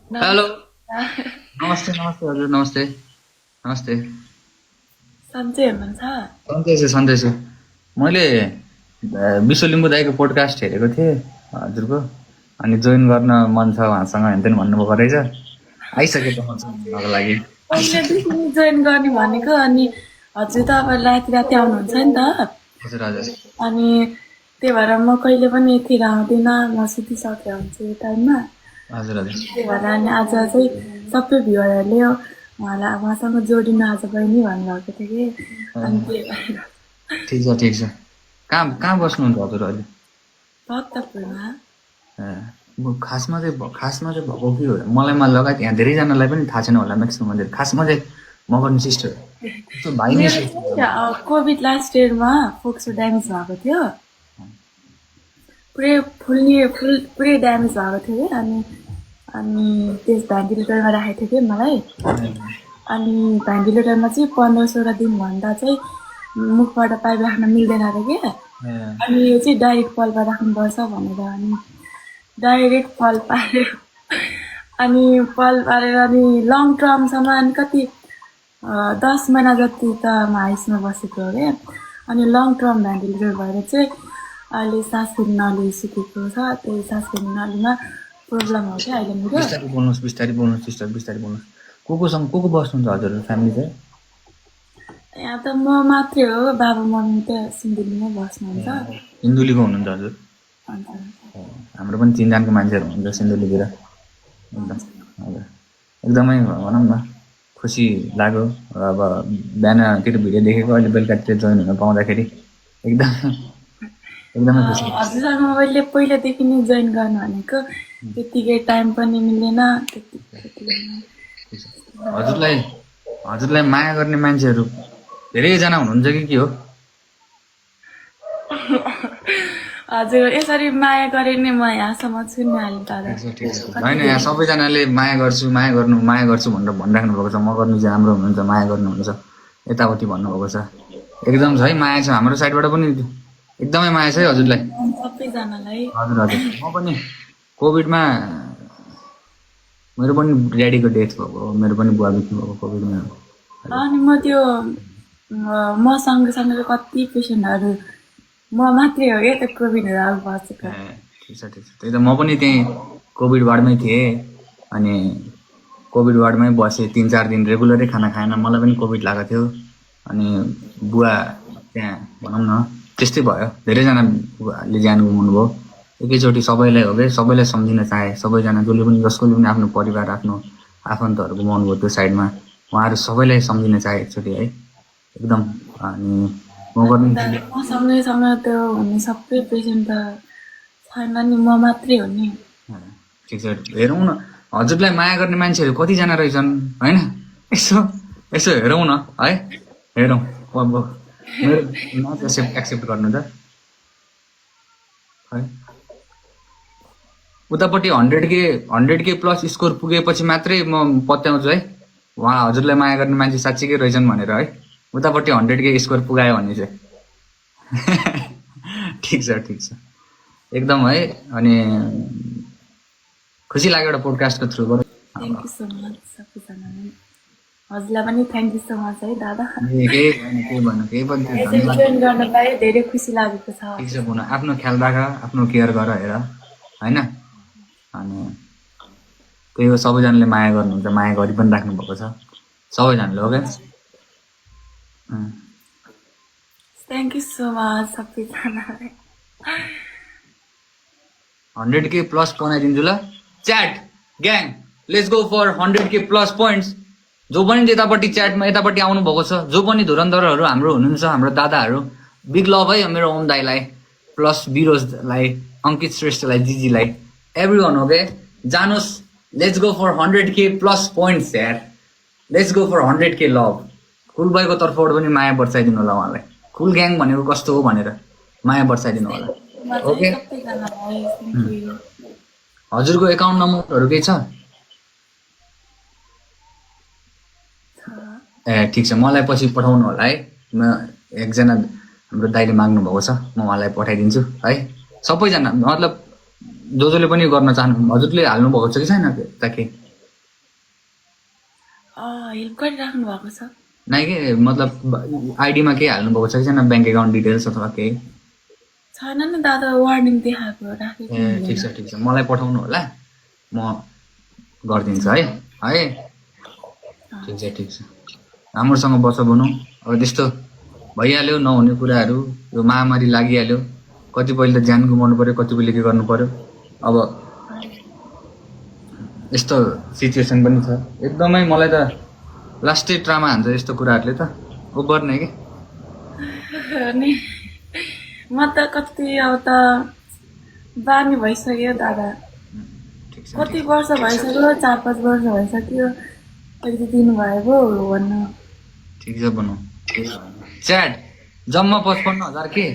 Hello. नमस्कार। नमस्ते नमस्ते हजुर, नमस्ते नमस्ते। सन्चै हुनुहुन्छ? सन्चै छु। मैले विश्वलिम्बू दाईको पोडकास्ट हेरेको थिएँ हजुरको, अनि जोइन गर्न मन छ उहाँसँग हेनतेन भन्नुभएको रहेछ। आइसकेँ त म जोइन गर्नको लागि। पहिलेदेखि जोइन गर्ने भनेको, अनि हजुर त अब राति राति आउनुहुन्छ नि त, हजुर हजुर अनि त्यही भएर म कहिले पनि यतिर आउँदिनँ, म सुतिसकेको हुन्छु यो टाइममा। हजुर हजुर त्यही भएर अनि आज चाहिँ सबै भ्युवरहरूले उहाँसँग जोडिनु आज बहिनी भन्नुभएको थियो कि, अनि त्यही भएर ठिक छ। कहाँ कहाँ बस्नुहुन्छ हजुर अहिले? भक्तपुरमा। खासमा चाहिँ भएको के हो मलाई लगायत यहाँ धेरैजनालाई पनि थाहा छैन होला म्याक्सिमम मान्छे। खासमा चाहिँ मगरनी सिस्टर भाइ नै मेरो चाहिँ कोभिड लास्ट इयरमा फोक्सो ड्यामेज भएको थियो, पुरै ड्यामेज भएको थियो कि, अनि त्यस भेन्टिलेटरमा राखेको थियो कि मलाई। अनि भेन्टिलेटरमा चाहिँ 15-16 दिनभन्दा चाहिँ मुखबाट पाइप राख्न मिल्दैन अरे क्या। अनि यो चाहिँ डाइरेक्ट पल्पमा राख्नुपर्छ भनेर, अनि डाइरेक्ट पल पारेर अनि लङ टर्मसम्म अनि कति 10 महिना जति त म आइसमा बसेको हो क्या। अनि लङ टर्म भेन्टिलेटर भएर चाहिँ अहिले सास फेर्न नली सिकेको छ, त्यही सास फेर्न नलीमा प्रब्लम हो क्या अहिले मेरो। बिस्तारै बोल्नुहोस् सिस्टर, बिस्तारै बोल्नुहोस्। को बस्नुहुन्छ हजुर फ्यामिली चाहिँ? यहाँ त म मात्रै हो, बाबा मम्मी त सिन्धुलीमै बस्नुहुन्छ। सिन्धुलीको हुनुहुन्छ हजुर? अन्त हाम्रो पनि 3 जनाको मान्छेहरू हुनुहुन्छ सिन्धुलीतिर। हजुर एकदमै भनौँ न खुसी लाग्यो। अब बिहानतिर भिडियो देखेको, अहिले बेलुकातिर जोइन हुन पाउँदाखेरि एकदमै खुसी। हजुरसँग मैले पहिलादेखि नै जोइन गर्नु भनेको, त्यतिकै टाइम पनि मिलेन। हजुरलाई माया गर्ने मान्छेहरू धेरैजना हुनुहुन्छ कि के हो? हजुर यसरी माया गरे नि म यहाँसम्म छु नि अहिले दादा। होइन, यहाँ सबैजनाले माया गर्छु भनेर भनिराख्नु भएको छ। मगर्नी चाहिँ राम्रो हुनुहुन्छ, माया गर्नुहुन्छ, यताउति भन्नुभएको छ। एकदम छ है, माया छ हाम्रो साइडबाट पनि, एकदमै माया छ है हजुरलाई। सबैजनालाई। हजुर हजुर म पनि कोभिडमा मेरो पनि ड्याडीको डेथ भएको, मेरो पनि बुवा बित्नु भएको कोभिडमा। अनि म त्यो म सँगसँगै कति पेसेन्टहरू म मात्रै हो क्या त्यो कोभिडहरू अब बसेको। ठिक छ। त्यही त म पनि त्यहीँ कोभिड वार्डमै थिएँ, अनि कोभिड वार्डमै बसेँ 3-4 दिन, रेगुलरै खाना खाएन। मलाई पनि कोभिड लागेको थियो, अनि बुवा त्यहाँ भनौँ न त्यस्तै भयो। धेरैजनाले ज्यान गुमाउनुभयो एकैचोटि। सबैलाई हो क्या, सबैलाई सम्झिन चाहे, सबैजना जसले पनि आफ्नो परिवार, आफ्नो आफन्तहरू गुमाउनु भयो त्यो साइडमा, उहाँहरू सबैलाई सम्झिन चाहे एकचोटि है एकदम। अनि सँगैसँग त्यो हुने सबै पेसेन्ट त छैन नि, म मात्रै हो नि। ठिक छ, हेरौँ न हजुरलाई माया गर्ने मान्छेहरू कतिजना रहेछन् होइन? यसो हेरौँ न है, हेरौँ। मेरो एक्सेप्ट गर्नु त है। उतापट्टि 100K प्लस स्कोर पुगेपछि मात्रै म पत्याउँछु है उहाँ हजुरलाई माया गर्ने मान्छे साँच्चीकै रहेछन् भनेर है। उतापट्टि 100K स्कोर पुगायो भने चाहिँ ठिक छ एकदम है। अनि खुसी लाग्यो एउटा पोडकास्टको थ्रुबाट। थ्याङ्क यू सो मच सबैजनालाई। हजुरलाई पनि थ्याङ्क यू सो मच है दादा। केही पनि जोइन गर्न पाएँ, धेरै खुसी लागेको छ। ठिक छ बुनु, आफ्नो ख्याल राख, आफ्नो केयर गर, हेर होइन। अनि त्यही हो, सबैजनाले माया गर्नुहुन्छ, माया गरि पनि राख्नु भएको छ सबैजनाले, हो क्या? थ्याङ्क यू सो मच सबैजनालाई। 100K प्लस बनाइदिन्छु ल। Chat gang, let's go for 100K plus points. जो पनि यतापट्टि च्याटमा यतापट्टि आउनु भएको छ, जो पनि धुरन्धरहरू हाम्रो हुनुहुन्छ, हाम्रो दादाहरू, बिग लभ है मेरो ओम दाईलाई, प्लस बिरोजलाई, अङ्कित श्रेष्ठलाई, जिजीलाई, एभ्री वान, हो क्या? जानुहोस्, let's go for 100K plus points यार। Let's go for 100K love. Cool भाइको तर्फबाट पनि माया बर्साइदिनु होला उहाँलाई। कुल ग्याङ भनेको कस्तो हो भनेर माया बर्साइदिनु होला, ओके? हजुरको एकाउन्ट नम्बरहरू केही छ? ए ठिक छ, मलाई पछि पठाउनु होला है। म एकजना हाम्रो दाइले माग्नु भएको छ, म उहाँलाई पठाइदिन्छु है। सबैजना मतलब जसले पनि गर्न चाहनु, हजुरले हाल्नु भएको छ कि छैन ताकि? हेल्प गरिराख्नु भएको छ नाइ के मतलब आइडीमा केही हाल्नुभएको छ कि छैन ब्याङ्क एकाउन्ट डिटेल्स अथवा केही छैन नि दादा वार्निङ देखाएको राखेको ए ठिक छ मलाई पठाउनु होला म गरिदिन्छु है है ठिक छ राम्रोसँग बस बनु अब त्यस्तो भइहाल्यो नहुने कुराहरू यो महामारी लागिहाल्यो कतिपयले त ज्यान गुमाउनु पर्यो कतिपयले के गर्नु पर्यो अब यस्तो सिचुएसन पनि छ एकदमै मलाई त लास्टै ट्रामा हान्छ यस्तो कुराहरूले त ओभर नै के अनि म त कति अब त बानी भइसक्यो दादा ठिक छ कति वर्ष भइसक्यो 4-5 वर्ष भइसक्यो कति दिन भयो पो भन्नु ठिक छ बनु च्याट जम्मा 55,000 के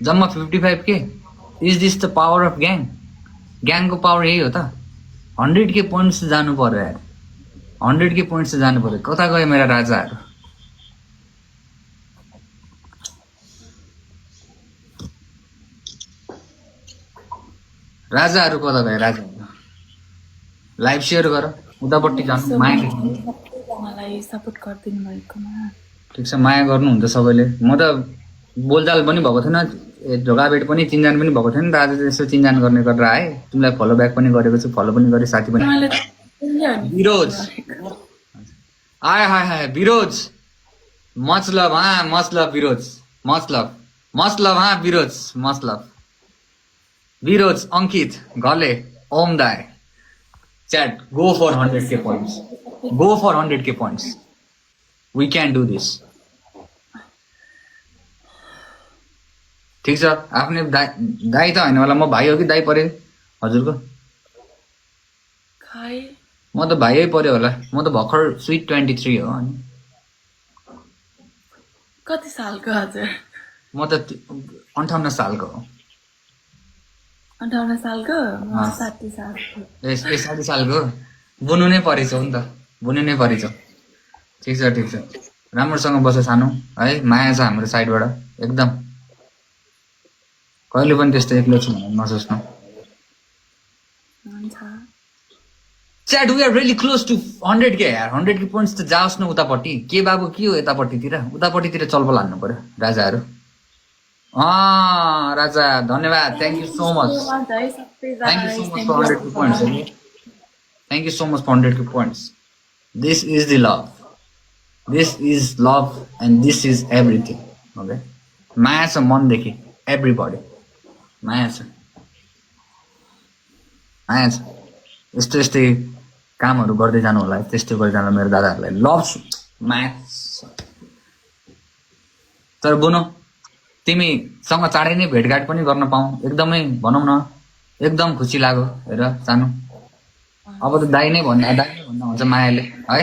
जम्मा 55 के is this the power of ग्याङको पावर यही हो त 100 के पोइन्ट्स जानु पर्यो यार 100 के पोइन्ट्स जानु पर्यो कता गयो मेरा राजाहरू राजाहरू कता गए राजाहरू लाइभ सेयर गर उतापट्टि जानु माया देख्नु मलाई सपोर्ट गरिदिनु भएकोमा ठिक छ माया गर्नुहुन्छ सबैले म त बोलचाल पनि भएको थिएन ढोकाभेट पनि चिन्जान पनि भएको थिएन र आज यसो चिन्जान गर्ने गरेर आए तिमीलाई फलो ब्याक पनि गरेको छु फलो पनि गरे साथी पनि विरोज आय हाय हाय विरोज मतलब विरोज मतलब विरोज विरोज अंकित घले ओम दाय chat go for 100k points we can do this ठीक छ आफ्नै दाइ त हैन होला म भाइ हो कि दाइ पर्यो हजुरको खै म त भाइयै पर्यो होला म त भर्खर स्वीट 23 हो अनि कति सालको हजुर म त 58 सालको हो 58 सालको म 60 सालको ए 60 सालको बुनु नै परेछौ नि त बुनु नै परेछौ ठिक छ राम्रोसँग बस सानो है माया छ हाम्रो साइडबाट एकदम कहिले पनि त्यस्तो एक्लो छु भनेर नसोच्नु हुन्छ chat we are really close to 100k यार 100k पोइन्ट्स त जाओस् न उतापट्टि के बाबु के हो उतापट्टितिर चलबल हान्नु पर्यो राजाहरू राजा धन्यवाद thank you so much thank you so much for 100k points thank you so much for 100k points this is the love and this is everything okay माया छ मनदेखि एभ्रीबडी माया छ यस्तै कामहरू गर्दै जानु होला त्यस्तै गर्दै जानु मेरो दादाहरूलाई लभ माया तर बुनो तिमीसँग चाँडै नै भेटघाट पनि गर्न पाऊँ एकदमै भनौँ न एकदम खुसी लाग्यो हेर सानो अब त दाइ नै भन्दा हुन्छ मायाले है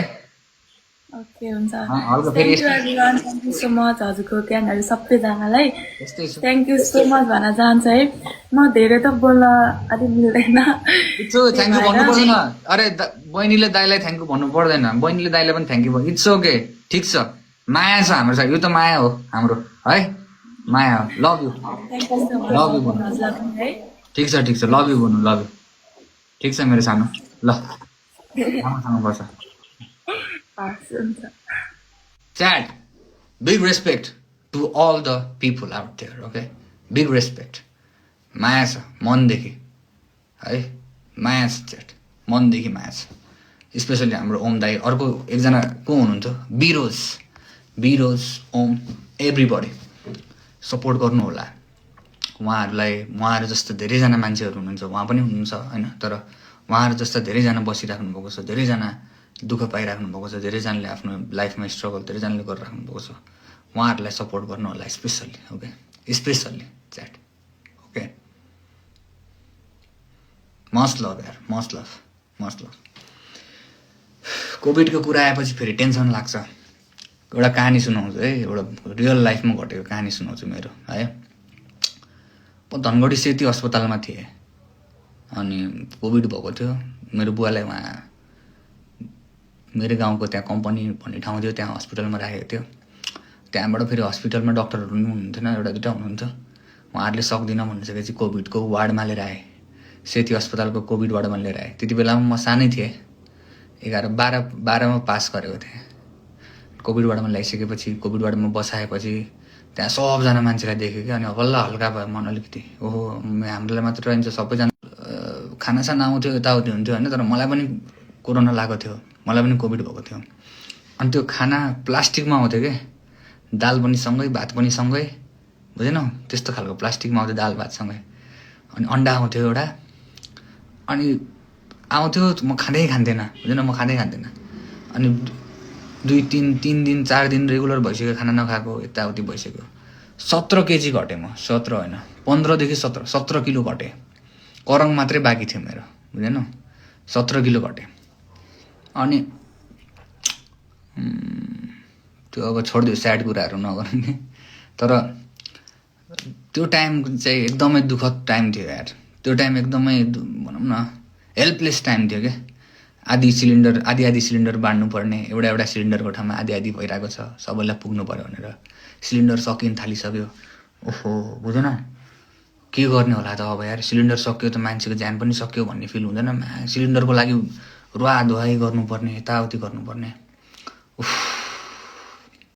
ओके हुन्छ हल्का फेरि थ्याङ्क यू सो मच हजुरको ज्ञानहरू सबैजनालाई यस्तै छ थ्याङ्क यू सो मच भन्न चाहन्छु है म धेरै त बोल्न अलिक मिल्दैन थ्याङ्क यू भन्नु पर्दैन अरे बहिनीले दाइलाई थ्याङ्क यू भन्नु पर्दैन बहिनीले दाइलाई पनि थ्याङ्क यू भन्नु इट्स ओके ठिक छ माया छ हाम्रो साइड यो त माया हो हाम्रो है माया हो लभ यू लभ यू भन्नु ठिक छ लभ यू भन्नु लभ यू ठिक छ मेरो सानो ल राम्रोसँग बस Chat, big respect to all the people out there, okay? Big respect. माया छ मनदेखि है माया छ च्याट मनदेखि माया छ स्पेसली हाम्रो ओम दाई अर्को एकजना को हुनुहुन्थ्यो बिरोज ओम एभ्रीबडी सपोर्ट गर्नु होला उहाँहरू जस्तो धेरैजना मान्छेहरू हुनुहुन्छ उहाँ पनि हुनुहुन्छ होइन तर उहाँहरू जस्तो धेरैजना बसिराख्नु भएको छ धेरैजना दुःख पाइराख्नु भएको छ धेरैजनाले आफ्नो लाइफमा स्ट्रगल धेरैजनाले गरिराख्नु भएको छ उहाँहरूलाई सपोर्ट गर्नु होला specially okay specially chat okay must love यार मस्ट लभ कोभिडको कुरा आएपछि फेरि टेन्सन लाग्छ एउटा कहानी सुनाउँछु है एउटा रियल लाइफमा घटेको कहानी सुनाउँछु मेरो है म धनगढी सेती अस्पतालमा थिएँ अनि कोभिड भएको थियो मेरो बुवालाई उहाँ मेरो गाउँको त्यहाँ कम्पनी भन्ने ठाउँ थियो त्यहाँ हस्पिटलमा राखेको थियो त्यहाँबाट फेरि हस्पिटलमा डक्टरहरू पनि हुनुहुन्थेन एउटा दुइटा हुनुहुन्थ्यो उहाँहरूले सक्दिनँ भनिसकेपछि कोभिडको वार्डमा लिएर आएँ सेती अस्पतालको कोभिड वार्डमा लिएर आएँ त्यति बेलामा म सानै थिएँ 12मा पास गरेको थिएँ। कोभिडबाट म ल्याइसकेपछि, कोभिडबाट म बसाएपछि त्यहाँ सबजना मान्छेलाई देखेँ कि, अनि बल्ल हल्का भयो मन अलिकति। ओहो, हामीलाई मात्र रहन्छ, सबैजना खानासाना आउँथ्यो, यताउति हुन्थ्यो होइन, तर मलाई पनि कोरोना लागेको थियो, मलाई पनि कोभिड भएको थियो। अनि त्यो खाना प्लास्टिकमा आउँथ्यो क्या, दाल पनि सँगै, भात पनि सँगै, बुझेनौ? त्यस्तो खालको प्लास्टिकमा आउँथ्यो दाल भातसँगै। अनि अन्डा आउँथ्यो एउटा, अनि आउँथ्यो, म खाँदैन, बुझेन? म खाँदैन। अनि 2-3 दिन 4 दिन रेगुलर भइसक्यो खाना नखाएको, यताउति भइसक्यो। 17 केजी घटेँ म, 17 होइन, 15देखि 17 किलो घटेँ। करङ मात्रै बाँकी थियो मेरो, बुझेन? 17 किलो घटेँ। अनि त्यो अब छोडिदियो, स्याड कुराहरू नगर्नु नि। तर त्यो टाइम चाहिँ एकदमै दुःखद टाइम थियो यार। त्यो टाइम एकदमै भनौँ न हेल्पलेस टाइम थियो क्या। आधी सिलिन्डर बाँड्नु पर्ने, एउटा सिलिन्डरको ठाउँमा आधी भइरहेको छ, सबैलाई पुग्नु पर्यो भनेर। सिलिन्डर सकिन थालिसक्यो। ओहो, बुझेन? के गर्ने होला त अब यार, सिलिन्डर सक्यो त मान्छेको ज्यान पनि सक्यो भन्ने फिल हुँदैन? सिलिन्डरको लागि रुवाधुवाई गर्नुपर्ने, यताउति गर्नुपर्ने। उफ,